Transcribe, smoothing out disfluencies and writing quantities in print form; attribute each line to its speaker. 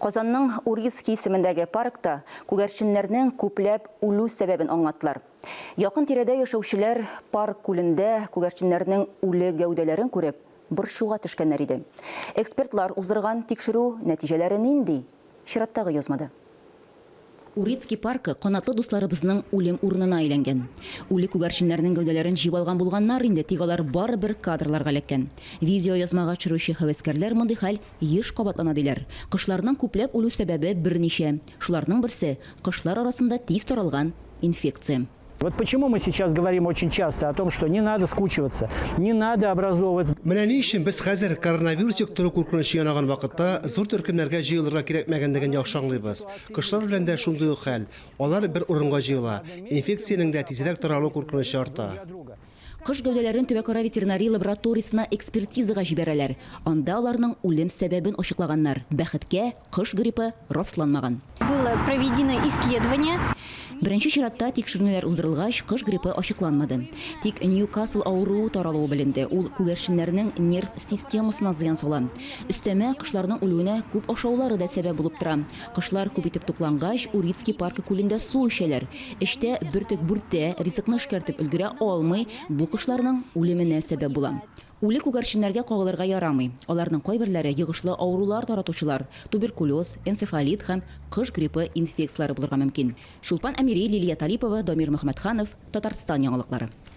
Speaker 1: Казанның Урицкий исемендәге паркта күгәрченнәрнең күпләп үлү сәбәбен аңлаттылар. Якын тирәдә яшәүчеләр парк күлендә күгәрченнәрнең үле гәүдәләрен күреп, борчуга төшкәннәр иде. Экспертлар уздырган тикшерү нәтиҗәләре нинди? Чираттагы язмада. Урицкий паркы канатлы дусларыбызның үлем урынына әйләнгән. Үле күгәрченнәрнең гәүдәләрен җыеп алган булганнар инде, тик алар барыбер кадрларга эләккән. Видеоязмага төшерүче һәвәскәрләр мондый хәл еш кабатлана диләр. Кошларның күпләп үлү сәбәбе берничә. Шуларның берсе, кошлар арасында тиз таралган инфекция.
Speaker 2: Вот почему мы сейчас говорим очень часто о том, что не надо скучиваться, не надо образовывать.
Speaker 3: Менә ни өчен без хәзер коронавирус йоктыру куркынычы янаган вакытта зур төркемнәргә җыелырга кирәкмәгәнлеген яхшы аңлыйбыз. Кошлар белән дә шундый ук хәл. Алар бер урынга җыела. Инфекциянең дә тизрәк таралу куркынычы арта.
Speaker 1: Кош гәүдәләрен төбәкара ветеринария лабораториясенә экспертизага җибәрәләр. Анда аларның үлем сәбәбен ачыклаганнар. Бәхеткә, кош гриппы расланмаган.
Speaker 4: Было проведено исследование.
Speaker 1: Беренче чиратта тикшеренүләр уздырылгач, кош гриппы ачыкланмады. Тик Ньюкасл авыруы таралуы беленде, ул күгәрченнәрнең нерв системасына зыян сала. Өстәмә, кошларның үлүенә күп ашаулары да сәбәп булып тора. Кошлар күп итеп туклангач, Урицкий паркы күлендә су эчәләр. Эчтә бөртек бүртә, ризыкны эшкәртеп өлгерә алмый, бу кошларның үлеменә сәбәп була. Үле күгәрченнәргә кагылырга ярамый. Аларның кайберләре йогышлы авырулар таратучылар, туберкулез, энцефалит һәм кош гриппы инфекцияләре булырга мөмкин. Чулпан Әмири, Лилия Талипова, Дамир Мөхәммәтханов, Татарстан яңалыклары.